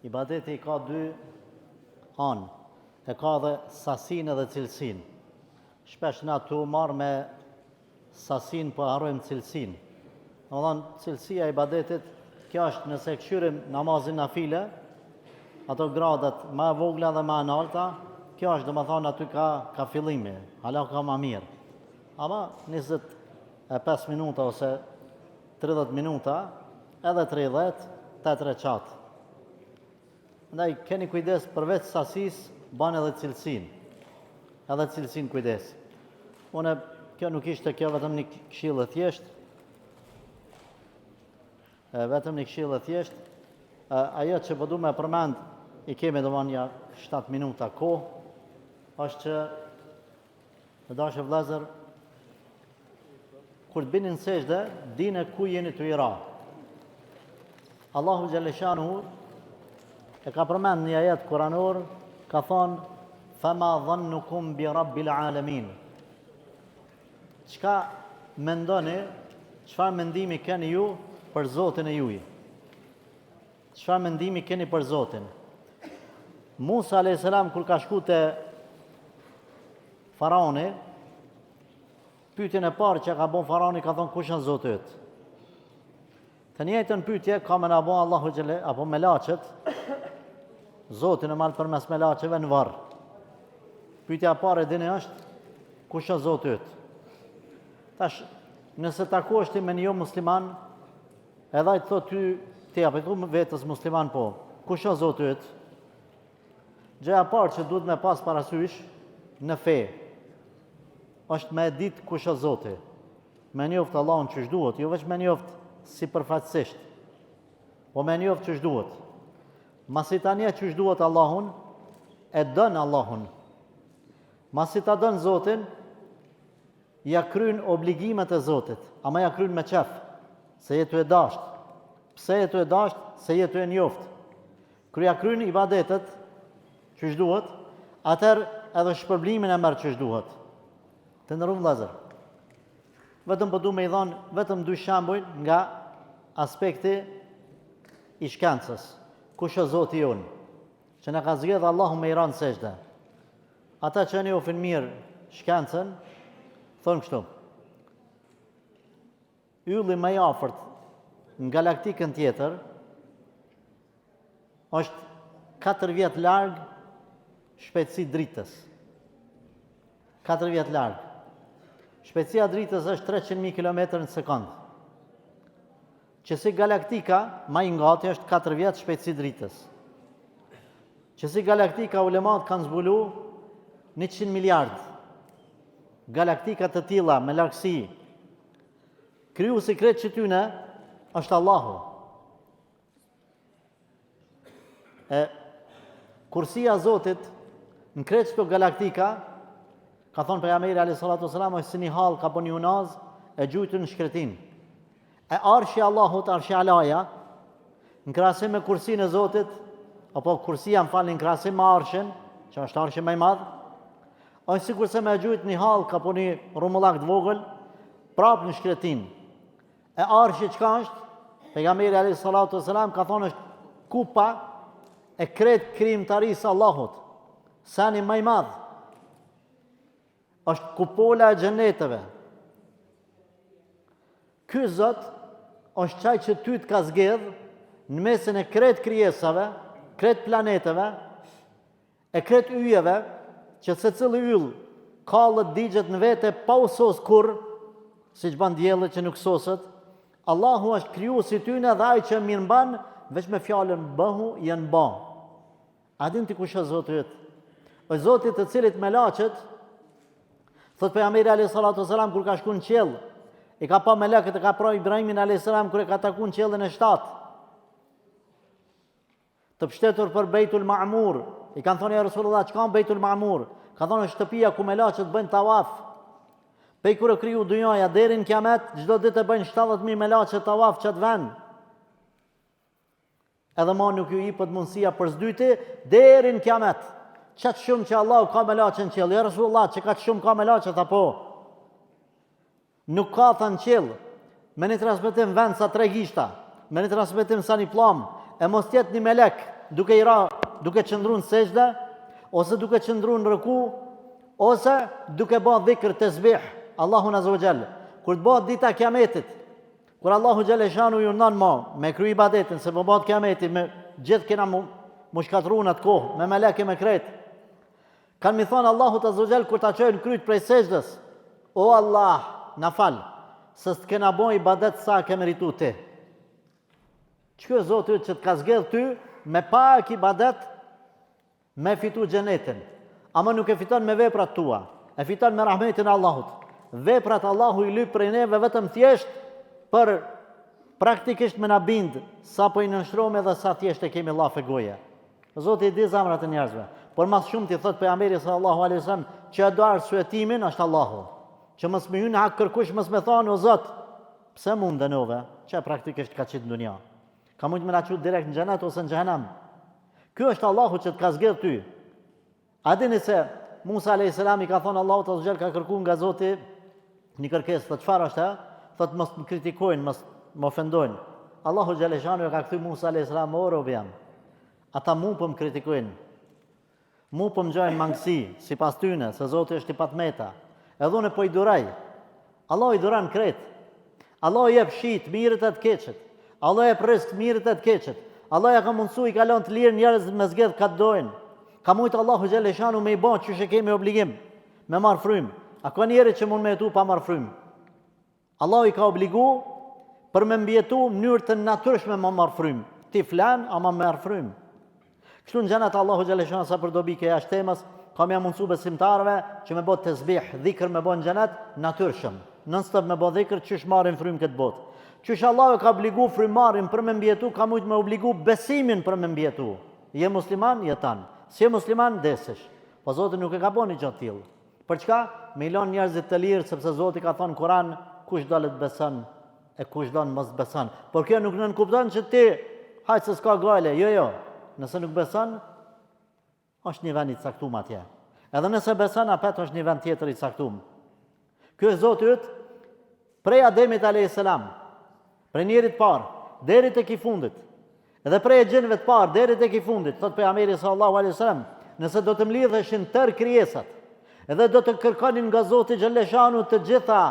Ibadeti ka dy anë, e ka edhe sasinë edhe cilësinë. Shpesh na tu u marrë me sasinë, po harrojmë cilësinë. Domethonë, cilësia e ibadetit, kjo është nëse e kqyrim namazin nafile, ato gradat ma e vogla dhe ma e nalta, kjo është domethonë aty ka, ka fillimi, hala ka ma mirë. Ama 25 minuta ose 30 minuta, edhe 30, 8 reqat. Ndaj, keni kujdes përveç sasisë, bani edhe cilësinë. Edhe cilësinë kujdes. Unë, kjo nuk ishte kjo vetëm një këshillë e thjeshtë. Vetëm një këshillë e thjeshtë. Ajo që po du me përmend, i kemi domethonë nja 7 minuta kohë, është që Të dashur vëllezër, kur të bini në sexhde, dine ku jeni tu i ra. Allahu xhelleshanuhu e ka përmend një ajet kuranor, ka thonë fama dhannukum bi rabbil alamin. Çka mendoni, çfarë mendimi keni ju për Zotin e juj? Çfarë mendimi keni për Zotin? Musa a.s. kur ka shku te faraoni, pyetjen e parë që ka bon faraoni ka thonë kush është Zoti yt? Të njëjtën pyetje ka me na bo Allahu xhele apo melaqet, Zoti normal përmes melaqeve në varr. Pyetja e parë e dini është kush është Zoti yt? Tash, nëse takohesh ti me një jo musliman, Edhe ai të thotë ty, ti a po i thu vetes musliman po, kush është Zoti yt? Gjëja e parë që duhet me pas parasysh në fe, është me e ditë kush është Zoti. Me njoft Allahun qysh duhet, jo veç me njoft sipërfaqësisht, po me njoft qysh duhet. Masi ta njeh qysh duhet Allahun, e don Allahun. Masi ta don Zotin, Ja kryn obligimet e Zotit, ama ja kryn me qef, se je tu e dasht. Pse je tu e dasht? Se je tu e njoft. Kur ja kryn ibadetet, qysh duhet, atëherë edhe shpërblimin e merr qysh duhet. Të nderum vëllezër. Vetëm po du me i dhonë vetëm dy shembuj nga aspekti i shkencës. Kush është Zoti jonë? Që na ka zgjedh Allahu me i ra në sexhde. Ata që e njohin mirë shkencën, thonë kështu. Ylli më i afërt në galaktikën tjetër është 4 vjet larg shpejtësi dritës. 4 vjet larg. Shpejtësia e dritës është 300.000 km në sekond. Qësi galaktika, ma i ngati është 4 vjet shpejtësi dritës. Qësi galaktika ulemat kanë zbulu 100 miliard galaktika të tilla me largësi. Krijuesi i krejt qëtyne është Allahu. E kursia e Zotit në krejt qëto galaktika ka thonë pejgamberi alayhi salatu wasalam është si një hallkë apo një unazë e gjujtur në shkretinë. E arshi i Allahut, arshi alaja, në krahasim me kursinë e Zotit, apo kursia më falni në krahasim me arshin, që është arshi më i madh, është sikurse me gjujt një hallkë apo një rrumullak të vogël, prapë në shkretinë. E arshi çka është? Pejgamberi alayhi salatu wasalam ka thonë është kupa e krejt krijimtarisë së Allahut. Seni më i madh është kupola e xheneteve. Ky Zot është qaj që ty të ka zgjedh në mesin e krejt krijesave, krejt planeteve, E krejt yjeve, që secili yll kallet digjet në vete pa u sos kurrë, siç ban dielli që nuk soset, Allahu është krijuesi i tyne dhe ai që e mirëmban, veç me fjalën bëhu janë ba. A din ti kush është Zoti yt? Është Zoti të cilit melaqet, thot pejgamberi alayhi salatu wasalam kur ka shku në qiell, i ka pa melekët e ka pa Ibrahimin alayhis salam kur e ka taku në qiellin e shtatë. Të pshtetur për Bejtul Ma'mur, i kanë thonë ja Resulullah, çka është Bejtul Ma'mur? Ka thonë është shtëpia ku melaqet bëjnë tavaf. Pej kur u kriju dynjaja deri në kiamet, çdo ditë e bëjnë 70000 melaqe tavaf qat vend. Edhe ma nuk ju jipet mundësia për s'dyti deri në kiamet. Qaq shumë që Allahu ka melaqe në qiell. Ja Resulullah, që kaq shumë ka melaqe, tha po. Nuk ka tha në qiell, me një transmetim vend sa tre gishta, me një transmetim sa një pllamë. e mos t'jetë një melek duke i ra, duke qëndru në sexhde, ose duke qëndru në ruku, ose duke ba dhikr tesbih, Allahun azze ve xhel. Kur të bëhet dita e kiametit, kur Allahu xheleshanuhu ju urdhnon mo, me kry ibadetin, se po bëhet kiameti, me gjithë kena mu, mu shkatrru në atë kohë, me meleke me krejt, Kanë me i thonë Allahut azze ve xhel kur ta çojnë kryt prej sexhdes, o Allah, na fal, se s'të kena bo ibadet sa ke meritu ti. Qiky Zoti yt që të ka zgjedh ty, me pak ibadet, me fitu xhenetin. Ama nuk e fiton me veprat tua, e fiton me rahmetin e Allahut. Veprat Allahu i lyp prej neve vetëm thjesht për praktikisht me na bind sa po i nënshtrohemi dhe sa thjesht e kemi llafe goje. Zoti i di zemrat e njerëzve, por ma së shumti thot pejgamberi sallallahu alaihi wasallam që e do arsyetimin është Allahu. Që mos me hy në hak kërkush mos me thonë o Zot, pse mu m'dënove, që praktikisht ka qitë në dunja. Ka mujtë me na çu direkt në xhenet ose në xhehenem. Ky është Allahu që të ka zgjedh ty. A dini se Musa alayhis salam i ka thonë Allahut azze ve xhel ka kërku nga Zoti një kërkesë, thotë çfarë është ajo? Thotë mos më kritikojnë, mos më ofendojnë. Allahu xheleshanuhu e ka kthy Musa alayhis salam o robi jem. Ata mu po më kritikojnë. Mu po më gjojnë mangësi, sipas tyne, se Zoti është i patmeta. Edhe unë po i duraj. Allahu i duron krejt. Allahu i jep shi të mirit e të keqit. Allahu jep rrisk të mirit e të keqit. Allahu ja ka mundësu i ka lënë të lirë njerëzit me zgjedh ka të dojnë. Ka mujtë Allahu xheleshanuhu me i bo qysh e kemi obligim me marr frymë. A ka njeri që mund me jetu pa marr frymë? Allahu i ka obligu për me mbijetu mënyrë të natyrshme me marr frymë. Ti flan, ama merr frymë. Kështu në xhenet Allahu xheleshanuhu sa për dobi ke jashtë temës, ka me ja mundësu besimtarëve që me bo tesbih, dhikr me bo në xhenet, natyrshëm. Non stop me bo dhikr, qysh marrin frymë këtë botë. Qysh Allahu e ka obligu frymëmarrjen për me mbijetu, ka mujtë me obligu besimin për me mbijetu. Je musliman, jeton. S'je musliman, desësh. Po Zoti nuk e ka bo një gjë të tillë. Për çka? Me i lënë njerëzit të lirë, sepse Zoti ka thonë në Kur'an, kush do le të beson e kush don mos beson. Por kjo nuk nënkupton që ti hajt se s'ka gajle. Jo, jo. Nëse nuk beson, është një vend i caktum atje. Edhe nëse beson, apet është një vend tjetër i caktum. Ky është Zoti yt prej Ademit alayhis salam, prej njerit parë deri tek i fundit. Edhe prej xhinëve të parë deri tek i fundit, thot pejgamberi sallallahu alaihi wasallam, nëse do të mblidheshin tërë krijesat, edhe do të kërkonin nga Zoti xheleshanuhu të gjitha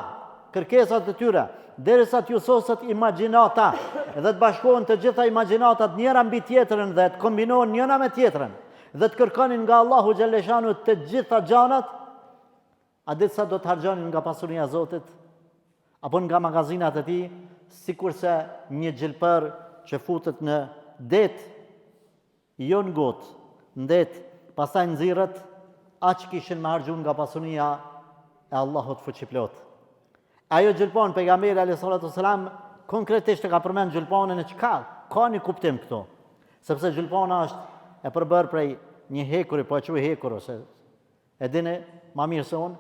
kërkesat e tyre, derisa t'ju soset imagjinata, edhe të bashkohen të gjitha imagjinatat njëra mbi tjetrën dhe të kombinohen njëra me tjetrën, dhe të kërkonin nga Allahu xheleshanuhu të gjitha gjanat, A di sa do të harxhonin nga pasuria e Zotit apo nga magazinat e tij, sikurse një gjilpër që futet në det, jo në gotë, në det, pastaj nxirret, aq kishin me harxhu nga pasuria e Allahut fuqiplotë. Ajo gjilpanë, pejgamberi alayhi salatu selam konkretisht e ka përmend gjilpanën e çka ka një kuptim këtu. Sepse gjilpana është e përbërë prej një hekuri, po e quaj hekur ose E dini ma mirë se unë,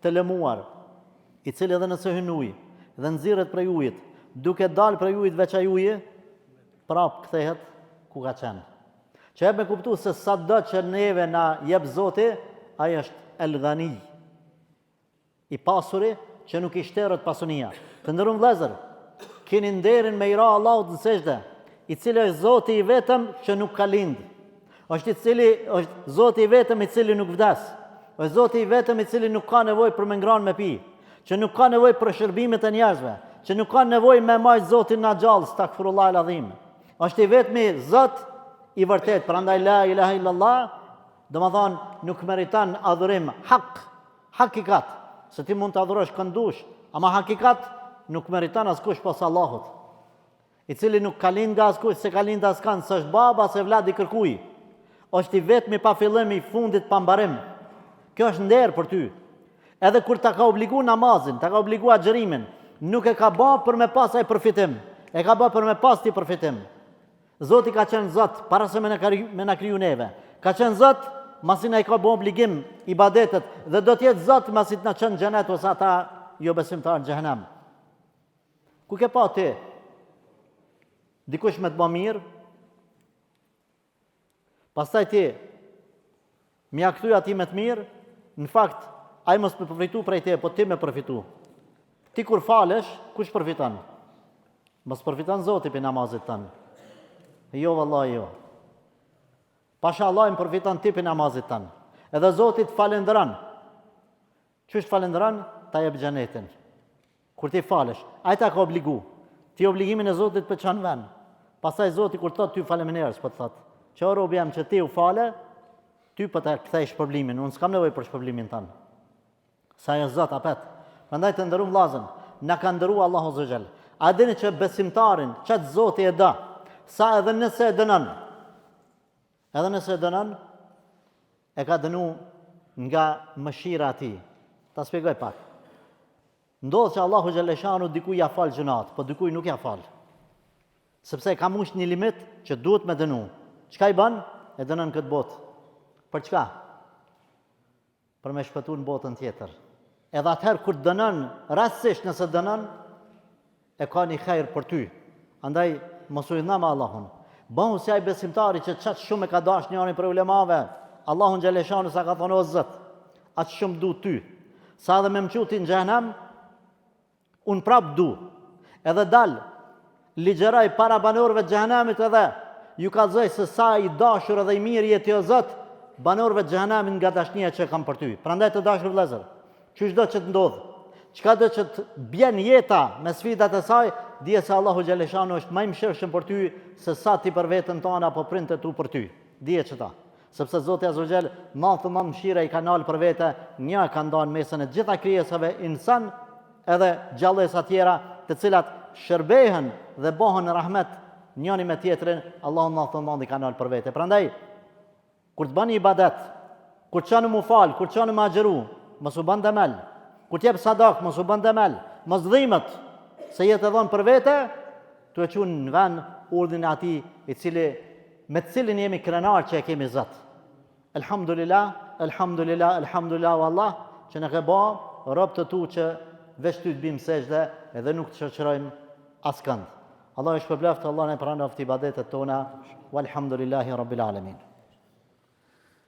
të lëmuar, i cili edhe nëse hyn në ujë dhe nxirret prej ujit, duke dalë prej ujit veç ai uji, prapë kthehet ku ka qenë. Që jep me kuptu se sado që neve na jep Zoti, ai është El Ghani. I pasuri që nuk i shteret pasunia. Të nderuar vëllezër, keni nderin me i ra Allahut në sexhde, i cili është Zoti i vetëm që nuk ka lind. Është i cili është Zoti i vetëm i cili nuk vdes. Është Zoti i vetëm i cili nuk ka nevojë për me ngranë me pi, që nuk ka nevojë për shërbimet e njerëzve, që nuk ka nevojë me majt Zotin na gjallë, estagfirullah el adhim. Është i vetmi Zot i vërtet, prandaj la ilaha illallah, domethonë nuk meriton adhurim hak Hakikat, se ti mund të adhurosh kënd dush, ama hakikat nuk meriton askush pos Allahut, i cili nuk ka lind nga askush, s'e ka lind askand, s'është baba, as evlad i kërkuj. Është i vetmi pa fillim i fundit pa mbarim. Kjo është nder për ty. Edhe kur ta ka obligu namazin, ta ka obligu agjërimin, nuk e ka ba për me pas ai përfitim, e ka ba për me pas ti përfitim. Zoti ka qenë Zot para se me na kriju, me na kriju neve. Ka qenë Zot masi na i ka bo obligim ibadetet dhe do të jetë Zot masi të na çon n'xhenet ose ata jobesimtarë në xhehenem. Ku ke pa ti? Dikush me të ba mirë? Pastaj ti me ia kthy atij me të mirë, në fakt ai mos me përfitu prej teje, po ti me përfitu. Ti kur falesh, kush përfiton? Mos përfiton Zoti prej namazit tënd. Jo vallahi jo. Pasha Allahin përfiton ti pi namazit tan. Edhe Zoti të falënderon. Qysh të falënderon, ta jep xhenetin. Kur ti falesh, ai ta ka obligu. Ti obligimin e Zotit po e çon n'ven. Pastaj Zoti kur të thotë ty faleminderit, po të thotë, që o robi jem që ti u fale, ty po ta kthej shpërblimin, unë s'kam nevojë për shpërblimin tënd. Se ai është Zot apet. Prandaj të nderum vllazën, na ka nderu Allahu azze ve xhel. A dini që besimtarin, qat Zoti e do, sa edhe nëse e dënon, edhe nëse e dënon, e ka dënu nga mëshira e tij. Ta spjegoj pak. Ndodh që Allahu xhelleshanuhu dikuj ja fal gjynahet, po dikuj nuk ja fal. Sepse e ka mush një limit që duhet me dënu. Çka i bën? E dënon këtë botë. Për çka? Për me shpëtu në botën tjetër. Edhe atëherë kur të dënon, rastësisht nëse dënon, e ka një hajr për ty. Andaj, mos u hidhno me Allahun. Bëhu si ai besimtari që qaq shumë e ka dashtë njëri prej ulemave, Allahun xhelleshanuhu sa ka thonë o Zot, aq shumë du ty, sa edhe me më çu ti në xhehenem, Unë prap du. Edhe dal, ligjëroj para banorëve të xhehenemit edhe ju kallzoj se sa i dashur edhe i mirë je ti o Zot, banorëve të xhehenemit nga dashnia që kam për ty. Prandaj të dashur vëllezër, qyshdo që të ndodh, çkado që të bjen jeta me sfidat e saj, dije se Allahu xhaleshanu është më i mëshirshëm për ty se sa ti për veten tënde apo prindët e tu për ty. Dije qëta. Sepse Zoti Azza wa Jall 99 mëshira i ka nalë për vete, një e ka nda n'mesin e gjitha krijesave insan edhe gjallesa tjera, të cilat shërbehen dhe bëhen rahmet njëri me tjetrin, Allahu 99 i ka nalë për vete. Prandaj kur të bën ibadet, kur të çon mu fal, kur të çon me agjëru, mos u bën demel. Kur të jep sadak, mos u bën demel, mos dhimet se je tu dhon për vete, tu e çu në vend urdhrin e atij i cili me të cilin jemi krenar që e kemi Zot. Elhamdulillah, elhamdulillah, elhamdulillah o Allah, që na ke ba rob të tu që veç ty të bimë sexhde edhe nuk të shoqërojmë askënd. Allahu ju shpërbleftë, Allahu na i pranoftë ibadetet tona, walhamdulillahi rabbil alamin.